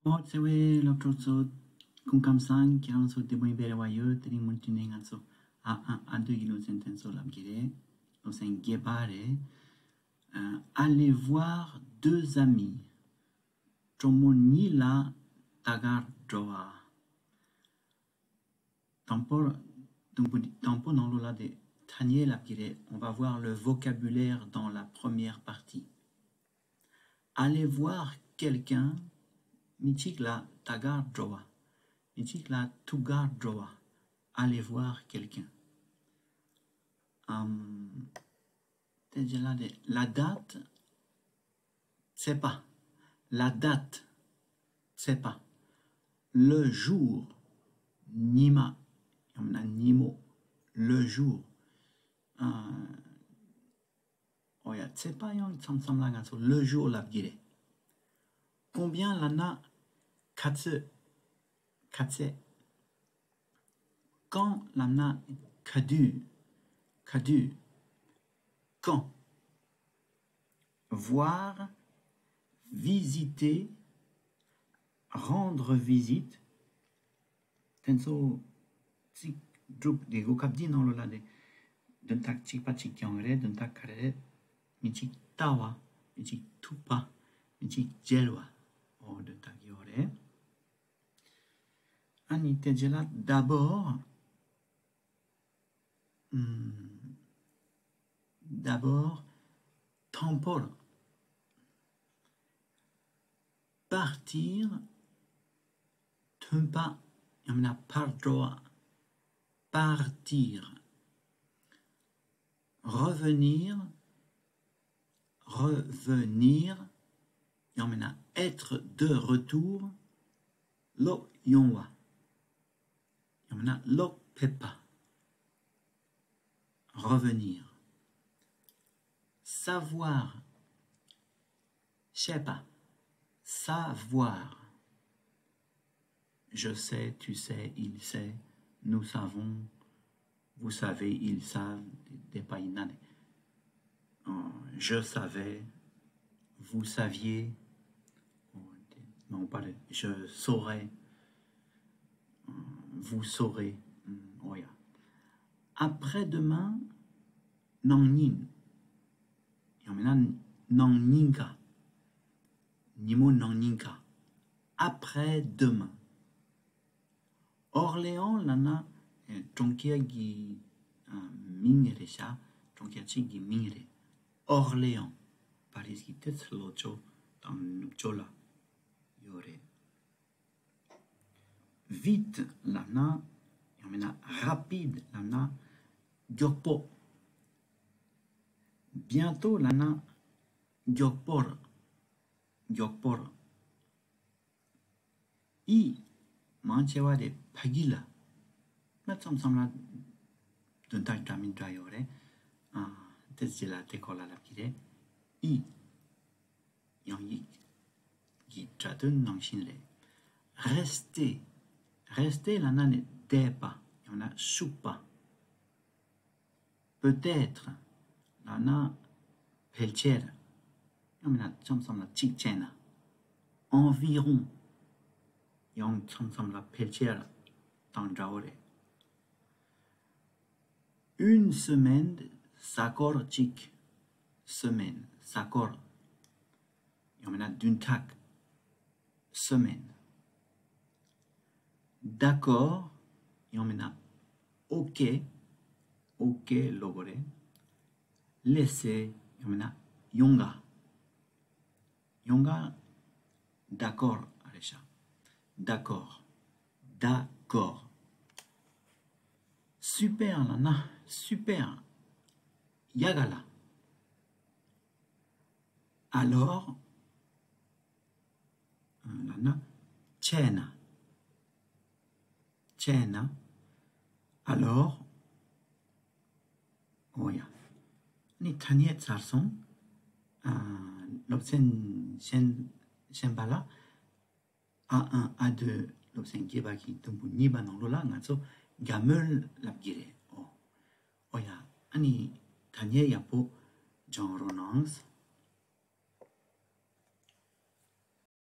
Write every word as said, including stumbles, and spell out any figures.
ཨོ་བརྩེ་བའི་སློབ་ཕྲུག་ཚོ། སྐུ་ཁམས་བཟང་། ཁྱེད་རང་ཚོ་བདེ་པོ་ཡིན་པས་རེ་བ་ཡོད། དེ་རིང་མུ་མཐུད་ནས་ང་ཚོ་ཨ་ཨ་ཨ་འདོད་ཀྱི་སློབ་ཚན་དེ་ཚོ་ལབ་ཀྱི་རེད། སློབ་ཚན་བརྒྱད་པ་རེད། ཨ། Aller voir deux amis. གྲོགས་མོ་གཉིས་ལ་ལྟ་གར་འགྲོ་བ། དང་པོ། དང་པོ་དང་པོ་ནང་ལོགས་ལ་དེ་ཐ་སྙད་ལབ་ཀྱི་རེད། On va voir le vocabulaire dans la première partie. Aller voir quelqu'un. མི་གཅིག་ལ་ལྟ་གར་འགྲོ་བ། མི་གཅིག་ལ་ཐུག་གར་འགྲོ་བ། Aller voir quelqu'un. ཨམ། དེ་རྗེས་ལ་དེ། La date. ཚེས་པ། La date. ཚེས་པ། Le jour. ཉི་མ། ཡང་མིན་ན་ཉིན་མོ། Le jour. ཨ། ཨོ་ཡ། ཚེས་པ་ཡང་མཚམས་མཚམས་ལ་ང་ཚོ་le jour ལབ་ཀྱི་རེད། Combien ལབ་ན་ག་ཚོད། ག་ཚོད། Quand ལབ་ན་ག་དུས། ག་དུས། Quand. Voir, visiter, rendre visite. དེ་ཚོ་ཚིག་གྲུབ་དེ་གོ་སྐབས་འདིའི་ནང་ལོགས་ལ་དེ་དོན་དག་གཅིག་པ་གཅིག་རྐྱང་རེད། དོན་དག་ག་རེ་རེད། མི་གཅིག་ལྟ་བ། མི་གཅིག་ཐུག་པ། མི་གཅིག་མཇལ་བ། ཨོ་དོན་དག་ཡོད་རེད། ཨ་ནི་དེ་རྗེས་ལ་d'abord. ཨམ། D'abord. དང་པོར། Partir. ཐོན་པ། ཡང་མིན་ན་ཕར་འགྲོ་བ། Partir. Revenir. Revenir. ཡང་མིན་ན་être de retour. ལོག་ཡོང་བ། ཡང་མིན་ན་ལོག་ཕེབས་པ། Revenir. Savoir. ཤེས་པ། Savoir. Je sais, tu sais, il sait, nous savons, vous savez, ils savent. དེ་པ་ཡིན་ན་ནི། ཨ། Je savais, vous saviez. Non pas le je saurais, vous saurez. ཨོ་ཡ། Après-demain. གནངས་ཉིན། ཡང་མིན་ན་གནངས་ཉིན་ཀ། ཉིན་མོ་གནངས་ཉིན་ཀ། Après-demain. Orléans ལབ་ན་ཨེ་གྲོང་ཁྱེར་གྱི་ཨ་མིང་རེད་ཤག་གྲོང་ཁྱེར་གཅིག་གི་མིང་རེད། Orléans. པ་རིས་ཀྱི་ཏོག་ཙམ་ལྷོ་ཕྱོགས་དང་ནུབ་ཕྱོགས་ལ་ཡོད་རེད། Vite ལབ་ན། ཡང་མིན་ན་rapide ལབ་ན་མགྱོགས་པོ། Bientôt ལབ་ན་མགྱོགས་པོར། མགྱོགས་པོར། I མང་ཆེ་བ་དེ་ཕ་གི་ལ། མཚམས་མཚམས་ལ་དོན་དག་འདྲ་མི་འདྲ་ཡོད་རེད། ཨ། དེ་རྗེས་ལ་དེ་སྐོར་ལ་ལབ་ཀྱི་རེད། I དབྱངས་ཡིག་གི་སྒྲ་དོན་ནང་བཞིན་རེད། Rester. Rester ལབ་ན་ནི་བསྡད་པ། ཡང་ན་བཞུགས་པ། Peut-être ལབ་ན་ཕལ་ཆེར། ཡང་མིན་ན་མཚམས་མཚམས་ལ་གཅིག་བྱས་ན། Environ. ཡང་མཚམས་མཚམས་ལ་ཕལ་ཆེར་དང་འདྲ་བོ་རེད། Une semaine. གཟའ་འཁོར་གཅིག Semaine. གཟའ་འཁོར། ཡང་མིན་ན་བདུན་ཕྲག Semaine. D'accord. ཡང་མིན་ན་ཨོ་ཀེ། ཨོ་ཀེ་ལབ་དགོས་རེད། Laissez. ཡང་མིན་ན་ཡོང་ག་ཡོང་ག D'accord རེད་ཤག D'accord. D'accord. Super ལབ་ན། Super. ཡག་ག་ལ། Alors ལབ་ན། བྱས་ན། བྱས་ན། Alors. ཨོ་ཡ། ནི་ཐ་སྙད་ཚར་སོང་། ཨ། སློབ་ཚན་གཞན་གཞན་པ་ལ། ཨ་ཨ་ཨ་འདོད་སློབ་ཚན་བརྒྱད་པ་གི་དུམ་བུ་གཉིས་པ་ནང་ལོགས་ལ་ང་ཚོ་Gameul ལབ་ཀྱི་རེད། ཨོ། ཨོ་ཡ། ཨ་ནི་ཐ་སྙད་ཡག་པོ་སྦྱང་རོགས་གནང་།